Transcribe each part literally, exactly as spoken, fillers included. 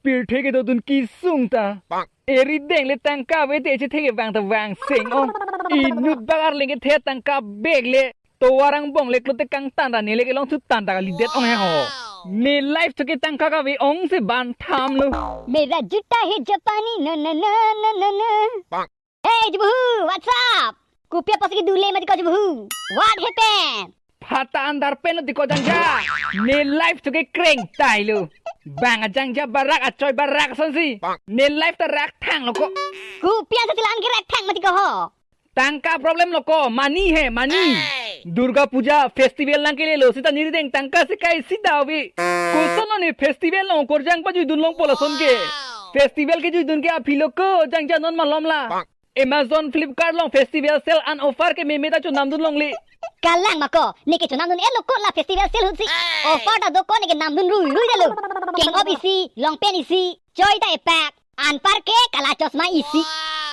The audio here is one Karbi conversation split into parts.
Pirthe kedodun kesung ta. Eri deng le tangka ave te chethe kevang ta vang seng ong. Inut bak arleng kethe tangka bag le. Tovar angbong le klote kangtan ra ne le kelong thutan ta kalidet ong he ho. Ne life to ke tangka kave ong si ban thamlo. मेरा जूता है जापानी ना ना ना ना ना ना। Hey, Jubuhu, what's up? Kopi apotsi kedule mati ko, Jubuhu? What happened? Phata andar pen lo ti ko jangja. Ne life to ke kreng tailo. Bang ajangja barak achoi barak asonsi. Ne life ta rak thang lo ko. Kopi ansa si la-an ke rak thang mati ko ho? Tangka problem lo ko, money he, money. Durga Puja festival nangkelelo seta neri deng tangka sekai sida ave. Koson lo ne festival along korjang pajuidun longpo lason ke. Festival kejuidun ke aphi lo ko, jangja non malom la. Amazon, Flipkart along festival sale an offer kememe ta chonamdun longle. Kalang ma ko, neke chonamdun-et lo ko la festival sale ahutsi. Offer ta do ko, neke namdun ruirui detlo. Keng-op isi, long pant isi, choi ta epak, anparke kala chosma isi.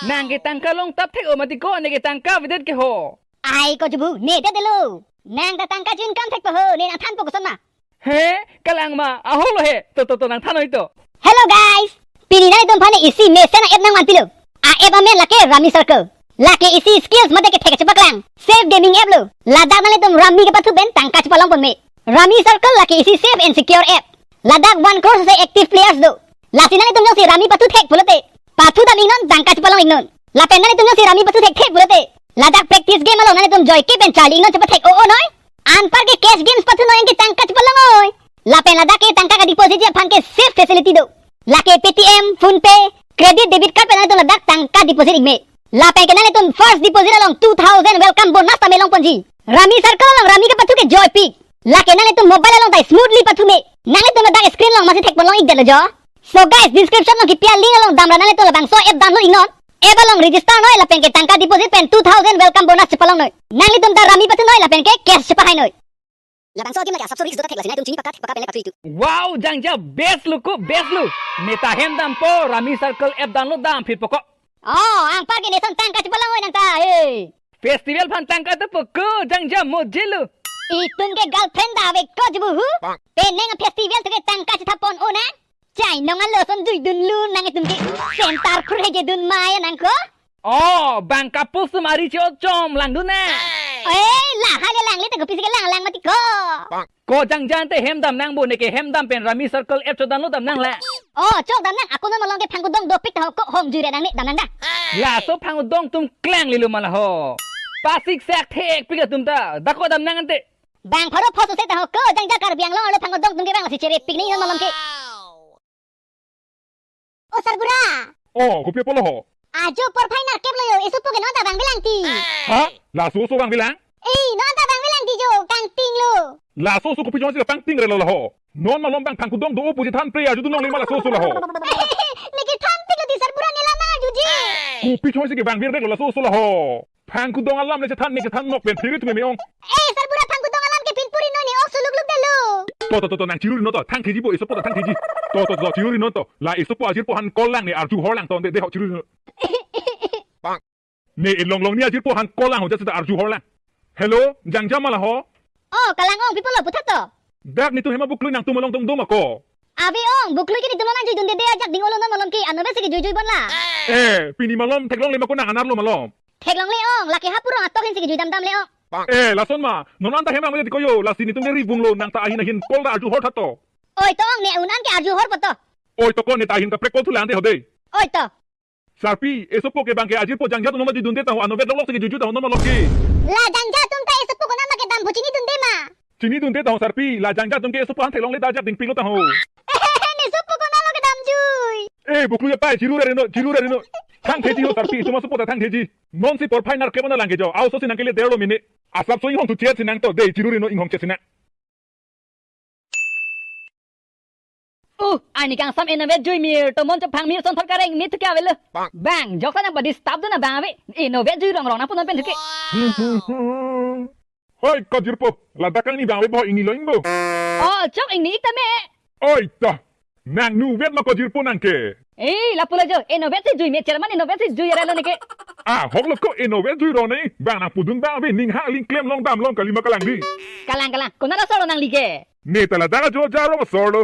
Nang ke tangka longtap thek-o mati ko, neke tangka avedet ke ho. Ai ko Jubuhu, ne det detlo. Nang ta tangka chu-income thekpo ho, ne nangthanpo koson ma? He, kalang ma, ahok lo he. To, to, to, nangthan oi to. Hello guys! Pini nanglitum aphan isi mesen a-app nangvanpilo. A-app amen lake Rummy Circle. Lake isi skills mate kethek chepaklang. Safe gaming app lo. Ladak nanglitum rummy kepathu pen tangka chepalongpon me. Rummy Circle lake isi safe and secure app. Ladak one crore se active players do. Lasi nanglitum jongsi rummy pathu thek pulote, pathu dam iknon, tangka chepalong iknon. Lapen nanglitum jongsi rummy pathu thekthe pulote, ladak practice game along nanglitum joike pen charli iknon, chepathek-o-o noi. Anparke cash games pathu noi anke tangka chepalong oi. Lapen ladak ke tangka kadeposit ji aphan ke safe facility do. Lake Paytm, PhonePe, credit debit card pen nanglitum ladak tangka deposit ikme. Lapen ke nanglitum first deposit along two thousand welcome bonus tame longponji. Rummy Circle along rummy kepathu ke joypik. Lake nanglitum mobile along ta smoothly pathu me. Nanglitum ladak screen along masi thekpon long-ik detlo jo. So guys, description along kepi a-link along damra nanglitum labangso app download iknon. App along register noi lapen ke tangka deposit pen two thousand welcome bonus chepalong noi. Nanglitum ta rummy pathu noi lapen ke cash chepahai noi. Labangso adim lake asapso risk do ta thek, lasi nanglitum chini paka thek paka pen le pathu itu. Wow, jangja best lo ko, best lo. Ne ta hem dampo, Rummy Circle app download dam phit po ko. Oh, anparke ne ason tangka chepalong oi nang ta, he. Festival aphan tangka dopo ko, jangja mojelo. Itum ke girlfriend ta ave ko Jubuhu? Penang festival to ke tangka chethapon-o nang. Chai nong alo ason juidunlo nang itum ke. Center phur hejedun maya nang ko. Oh, bang couple sumari cho chom langdun na. Eh, lahai le langle ta kopisi kelang lang mati ko. Ko jangja ante hem dam nang bo, neke hem dam pen Rummy Circle app cho download dam nang la. Oh, chok dam nang, ako non malom ke phangkudong dopik ta ho ko, hom jui re nang ne dam nang da. Laso phangkudong atum klanglelo ma la ho. Pasik sak thekpik atum ta, da ko dam nang ante. Bang pharo phoso se ta ho ko, jangja Karbi Anglong arlo phangkudong atum ke bang lasi cherepik ne non malom ke. O sarbura. Oh, kopi apotlo ho? Ajo porphai nerkep lo jo, esopo ke non ta vangvelang ti. Ha? Laso oso vangvelang? Eh, non ta vangvelang ti jo, kangtinglo. Laso oso kopi chonsi kapangting relo la ho? Non malom bang phangkudong do-o puji than pre arjudun longle ma laso oso la ho? Neke thanpiklo ti sarbura, ne la nang arjuji. Kopi chonsi kevangver detlo laso oso la ho? Phangkudong alam le chethan, ne chethan nok pen phiri thume me-ong. Eh, sarbura, phangkudong alam ke pinpuri non ne ok suluk luk detlo. To, to, to, to, nang chiruri non to, thang theji bo, esopo ta thang theji. To, to, to, chiruri non to, la esopo ajirpo aphan call lang, ne arju hor lang to, de, de ho chiruri non. Ne elong long ni ajirpo aphan call lang ho, jasi ta arju hor lang. Hello, jangja ma la ho? Oh, kalang ong, pi apotlo puthot to. Dak netum hem a-Buklui nangtum along dong doma ko. Ave ong, Buklui ke netum along juidunde de ajak ding olo non malom ke, anove si kejui jui bon la. Eh, pini malom theklongle ma ko nang anerlo malom? Theklongle ong, lake hapurong atok ahin si kejui dam dam le ong. Eh, lason ma, non anta hem ang mete ko jo, lasi netum ke ribung lo, nang ta ahin ahin call ta arju hor tha to. Oi to ong, ne un an ke arju hor po to. Oi to ko, ne ta ahin kaprek call thu lang de ho de. Oi to. Sarpi, esopo ke bang ke ajirpo jangja atum non ma juidunde ta ho, anove lok lok si kejui jui ta ho non malom ke. La jangja atum ta esopo konat ma kedam pu chinidunde ma? Chinidunde ta ho sarpi, la jangja atum ke esopo aphan theklongle ta ajak dingpiklo ta ho. Ne esopo konatlo kedamjui? Eh, Buklui apai, chiruri non, chiruri non. Thang theji ho sarpi, itum asopo ta thang theji. Non si porphai nerkep an lang ke jo, a-oso si nangkele derlo mene. Asapso inghong thu chet si nang to, de chiruri non inghong chet si nang. Uh, ani kangsam inove jui mir, tomon chepang mir, son thot kareng mir thu ke avelo. Bang, joksa nang padi stop do na bang ave. Inove jui rong rong nang punon pen thu ke. Hoi, ko jirpo, ladak kangni bang ave bo, ingni lo ingbo. Oh, chok ingni ik tame. Oi, ta. Nang nuvet ma ko jirpo nang ke. Eh, lapulo jo, inove si jui me chairman inove si jui arelo neke. Ah, hok lo ko inove jui ro ne, bang nang pudun bang ave ning ha ling klem long dam long kali ma kalang di. Kalang, kalang, konat asor lo nangli ke? Ne ta ladak ajo jaro asor lo.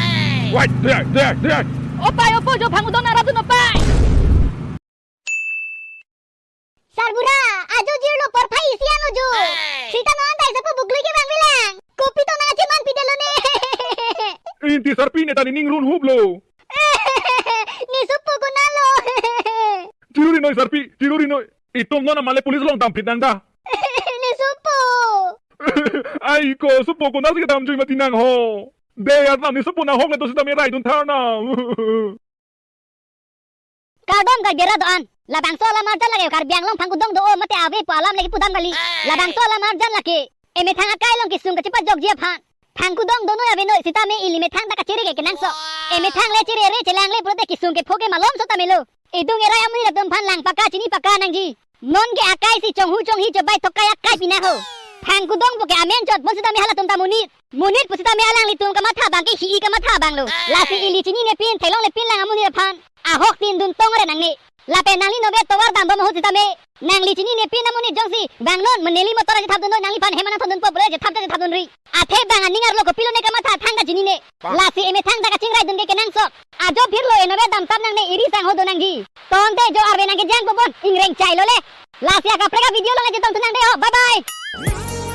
Wait, there, there, there. Opai, opo jo phangkudong nang rapdun opai. Sarbura, ajo jirlo porphai isi ano jo. Sita non dai sepo buklui ke bang bilang. Kopi to nang achiman pidelo ne. Inti sarpi ne tani ning run hublo. Ne supo konatlo. Chiruri noi sarpi, chiruri noi. Itum non amale police along damphit nang da. Ne supo. Ai ko supo konatsi kedam jui mati nang ho. De asam ne supo nang hok le to sita me raidun thar nang. Kardom kardera do-an. Labangso alam arjan lake Karbi Anglong phangkudong do-o mate ave pu alam lake pudam kali. Labangso alam arjan lake emethang akai along kesung kachepajokji aphan. Phangkudong do noi ave noi sitame ili methang ta kachere ke kenangsot. Emethang le chere re chelang le pulote kesung kepho ke malomso tame lo. Edung erai amonit atum aphan lang paka chini paka nangji. Non ke akai si chonghu chonghi chobai thokai akai pina ho. Phangkudong pu ke amen chot bon sitame halatum ta monit. Monit pu sitame alanglitum kamatha abang ke hi-i kamatha abang lo. Lasi ili chininepin theklonglepin lang amonit aphan ahok tin dun tong re nangne. Lapen nangli nove tovar dambom ahut sitame nangli chininepin amonit jongsi bang non meneli motor chethapdun noi nangliphan hem nangthondunpo pule chethap chethapdunri. Athe bang aning arlo kopilo ne kamatha thangta chinine. Lasi emethang ta kachingraidun ke kenangsot. Ajo phirlo enove damtap nangne iri sangho do nangji. Tonte jo arve nangkejang pobon ingreng chailo le. Lasi akaprek avideo along le chetongthu nang de ho. Bye bye.